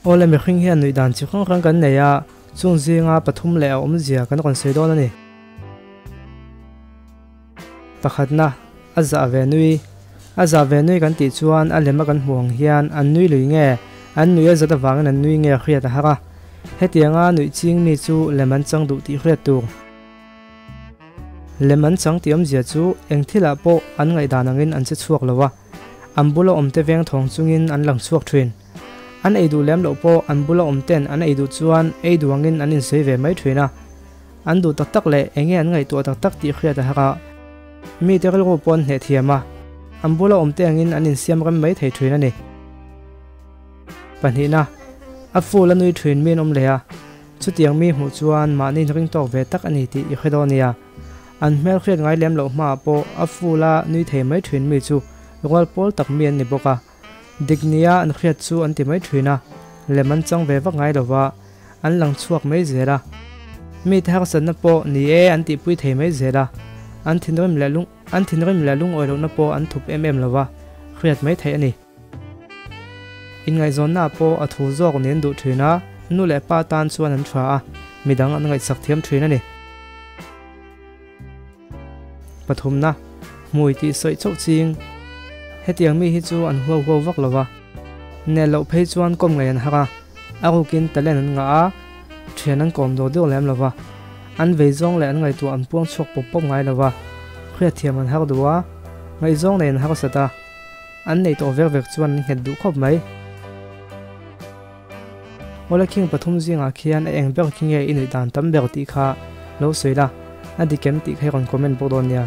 Awle mihring hian nuih dan chi hrang hrang kan nei a, chung zinga pathum leh a awmzia kan rawn sawi dawn a ni. Pakhatna, a zah ve nui. A zah ve nui kan tih chuan a lema kan hmuh ang hian an nui lui nge, an nui a zat avangin an nui nge hriat a har a. Hetianga nuih ching mi chu lem an chang duh tih hriat tur. Lem an chang tih awmzia chu eng thilah pawh an ngaihdan angin an che chhuak lo a, an bula awmte veng thawng chungin an lang chhuak thin. An ei duh lem loh pawh an bula awmten an ei duh chuan ei duh angin an insawi ve mai thin a. An duh tak tak leh eng nge an ngaihtuah tak tak tih hriat a har a, mite rilru pawh an hneh thiam a, an bula awmte angin an insiam rem mai thei thin a ni. Pahnihna, a ful a nui thin mi an awm leh a, chutiang mi hmuh chuan mahni ring tawk ve tak a ni tih i hre dawn nia. An hmel hriat ngai lem loh hmaah pawh a ful a nui thei mai thin mi chu rual pawl tak mi an ni bawk a, dik nia an hriat chu an ti mai thin a, lem an chang ve vak ngai lova, an lang chhuak mai zel a. Mite harsatna pawh ni e an tihpui thei mai zel a, an thinrim leh lung an thinrim leh lungawi lohna pawh an thup em em lova, hriat mai theih a ni. Inngaihzawnna pawh a thu zawk nen duh thin a, nu leh pa tan chuan an tha a, midang an ngaihsak thiam thin a ni. Pathumna, hmui tih sawi chauh ching. Hetiang mi hi chu an huau huau vak lo va, nel loh phei chuan kawm ngei an har a, a rukin talent an ngah a, thian an kawm dawr deuh lem lo va, an vei zawng leh an ngaihtuah an puang chhuak pawp pawp ngai lo va, hriatthiam an har duh a, ngaihzawng nei an harsat a. An neih tawh vek vek chuan an nghet duh khawp mai. Awle khing pathum zingah khian a eng ber khi nge i nuih dan tam ber tih kha lo sawi la, a dik em tih kha i rawn comment bawk dawn nia.